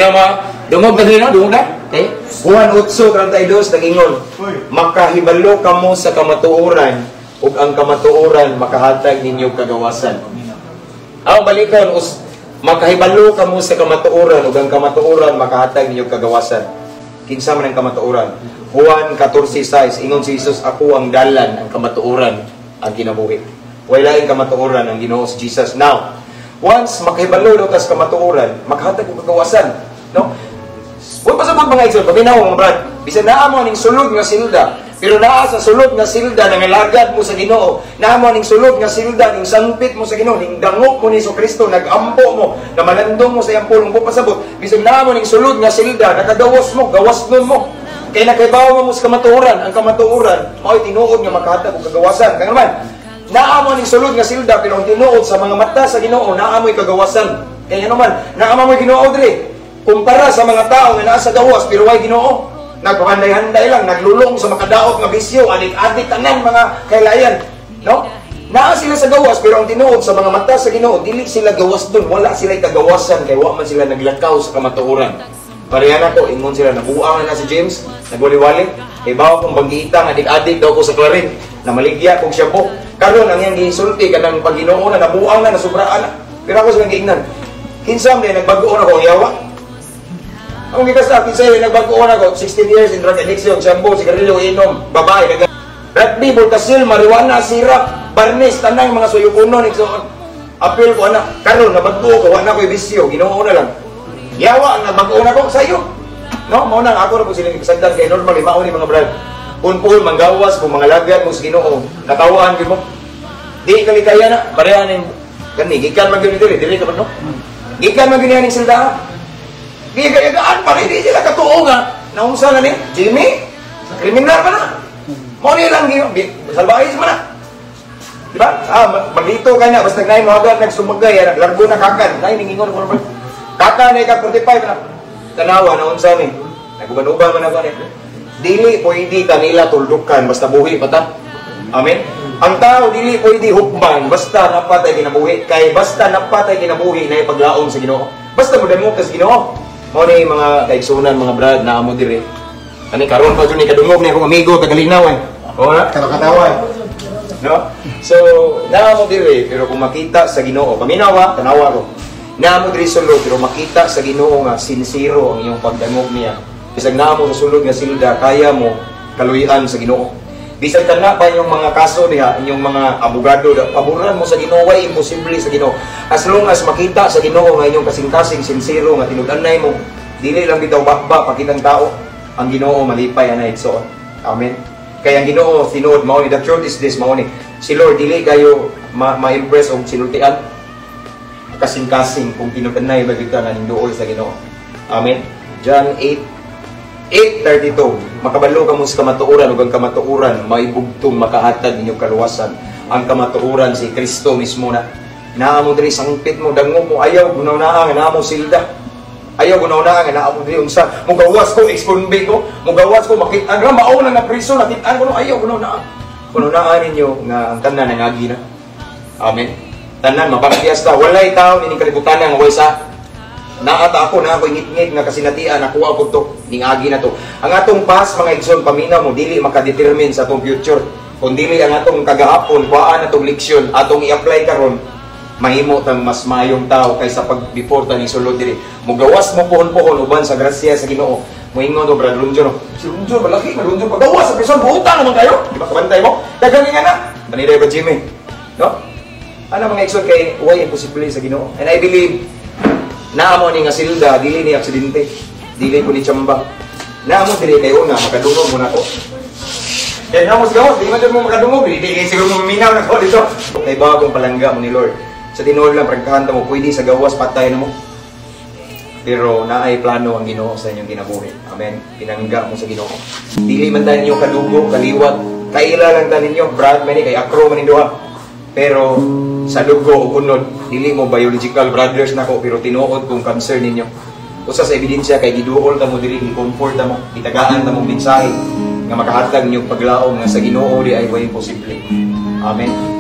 Paminaw mo, dungog na diri, no? Dungog na. Okay? Juan 8:32 nag-ingon, "Makahibalo kamo sa kamatuoran ug ang kamatuoran makahatag ninyo kagawasan." Ang balikan us, makahibalo kamo sa kamatuoran ug ang kamatuoran makahatag ninyo kagawasan. Kinsa man ang kamatuoran? Juan 14:6, ingon si Jesus, "Ako ang dalan, ang kamatuoran, ang kinabuhi." Way laing kamatuoran ang Ginoo si Jesus. Now, once makahibalo daw tas kamatuoran, makahatag og kagawasan, no? Huwag pasabot, mga igsoon, paminaw, mga brad. Bisan naa mo aning sulod nga silda, pero naa sa sulod nga silda nangalagad mo sa Ginoo. Naa mo aning sulod nga silda ning sangpit mo sa Ginoo, ning dangop mo ni Kristo, nagampo mo, namalandong mo sa iyang pulong. Huwag pasabot. Bisan naa mo ning sulod nga silda, nakagawas mo, gawas nun mo. Kay nakaibaw mo sa kamatuoran, ang kamatuoran mao'y tinuod nga makahatag og kagawasan. Kaya naman, naa mo ning sulod nga silda, pero ang tinuod sa mga mata sa Ginoo, naa mo'y kagawasan. Kaya naman, naa mo Ginoo diri. Kumpara sa mga tao nga naa sa gawas pero way Ginoo, nagpahanday-handay lang, naglulong sa makadaot nga bisyo, adik-adik tanan mga kailayan, no? Naa sila sa gawas, pero ang tinuod sa mga mata sa Ginoo, dili sila gawas dun, wala sila kagawasan kay wa man sila naglakaw sa kamatuoran. Pareha na ko, ingon sila, nabuang na si James, nagwali-wali, kay bawa kong banggiita nga adik-adik daw ko sa Clarin, namaligya kog shabu. Karon ang iyang gisulti kanang pag Ginoo na nabuang na nasubraan na. Pero ako sa giingnan, kinsa man nagbago na ko, ang yawa? Ang gikas na, kinsa yung nagbago na ko, 16 years in drug addiction, shabu, sigarilyo, inom, babae, nag rugby, Boltasil, marijuana, sirap, barnis, tanang mga suyukunon, igsoon. Apil ko anak, karon nabag-o ko, wa na ko'y bisyo, Ginoo na lang. Yawa ang nabag-o na ko sa iyo. No, mao nang ako ra po silang ipasagdan kay normally mao ni mga brad. Kung po manggawas mo mga lagad mo sa Ginoo, natawaan gyud mo. Di kalikaya na, pareha ning kani gikan man gyud diri, diri ka ba, no? Gikan man gyud ning silda. Gigayagaan pa rin, di sila katuo nga. Naunsa na ni Jimmy? Kriminal pa na. Mao ni lang salbahis man na. Di ba? Ah, maglito ka na, basta naay mo agad nagsumagay, largo na kakan. Nay ningingon ko naman. Kakan ay ka 45 na. Tanawa na unsa ni. Naguban-uban man ako ni. Dili pwede kanila tuldukan basta buhi pa ta. Amen. Ang tao dili pwede hukman basta napatay kinabuhi, kay basta napatay kinabuhi na ipaglaom sa Ginoo. Basta mo damo ka sa Ginoo. Mao ni mga kaigsunan, mga brad, naa mo diri. Ani karon pa jud ni kadungog ni akong amigo tagalinaw eh. Oo na, katawa eh. No? So, naa mo diri pero kung makita sa Ginoo, paminaw ha, tanawa ko. Naa mo diri sulod pero makita sa Ginoo nga sinsero ang iyong pagdangog niya. Bisag naa mo sa sulod nga silda, kaya mo kaluyan sa Ginoo. Bisag kana pa inyong mga kaso diha, inyong mga abogado, paboran mo sa Ginoo, way imposible sa Ginoo. As long as makita sa Ginoo nga inyong kasing-kasing sinsero nga tinud-anay mo, dili lang bitaw bakba pakitang tao, ang Ginoo malipay ana, igsoon. Amen. Kaya ang Ginoo tinuod mao ni, the truth is this, mao ni si Lord dili kayo ma-impress og sinultian, kasing-kasing kung tinud-anay ba gyud ka nga ning duol sa Ginoo. Amen. John 8:32, "Makabalo kamo sa kamatuoran ug ang kamatuoran maibugtong makahatag ninyong kaluwasan." Ang kamatuoran si Kristo mismo na. Naa mo diri, sangpit mo, dangog mo, ayaw gunaw naa nga naa mo silda. Ayaw gunaw naa nga naa mo diri unsa. Mugawas ko, ex-convict ko, mugawas ko, makit-an ra mao na nga priso, nakit-an ko no, ayaw gunaw naa. Gunaw naa ninyo nga ang tanan nangagi na. Amen. Tanan mapangtiyas ta, walay tao nining kalibutan nga way sa Naata ako na ako ingit-ngit nga kasinatian, nakuha ko to ning agi na to. Ang atong past, mga igsoon, paminaw mo, dili makadetermine sa atong future. Kung dili ang atong kagahapon, kuhaan atong leksyon, atong i-apply karon, mahimo tang mas maayong tao kaysa pag before ta ni sulod diri. Mugawas mo pohon-pohon uban sa grasya sa Ginoo. Moingon to Brad Runjo, no. Si Runjo malaki, man Runjo pagawas sa prison, buutan naman kayo. Di ba kabantay mo? Daghang nga na. Maniday ba Jimmy? No? Ano, mga igsoon, kay way imposible sa Ginoo. And I believe naa mo ni nga silda, dili ni aksidente, dili ko ni tsamba. Naa mo diri kay una makadungog mo nako. Kaya naa mo sa gawas, di man jud mo makadungog, di kay siguro mo minaw na ko dito. Kay bagong palangga mo ni Lord. Sa tinuod lang, prangkahan ta mo, pwede sa gawas patay na mo. Pero naay plano ang Ginoo sa inyong kinabuhi. Amen. Pinangga mo sa Ginoo. Dili man tayo ninyo kadugo, kaliwat. Kaila lang ta ninyo, brad man ni kay akro man ni duha. Pero sa dugo ug unod, dili mo biological brothers nako, pero tinuod kung concern ninyo. Usa sa ebidensya kay giduol ta mo diri, gi-comfort ta mo, gitagaan ta mo mensahe nga makahatag ninyo paglaom nga sa Ginoo di ay way imposible. Amen.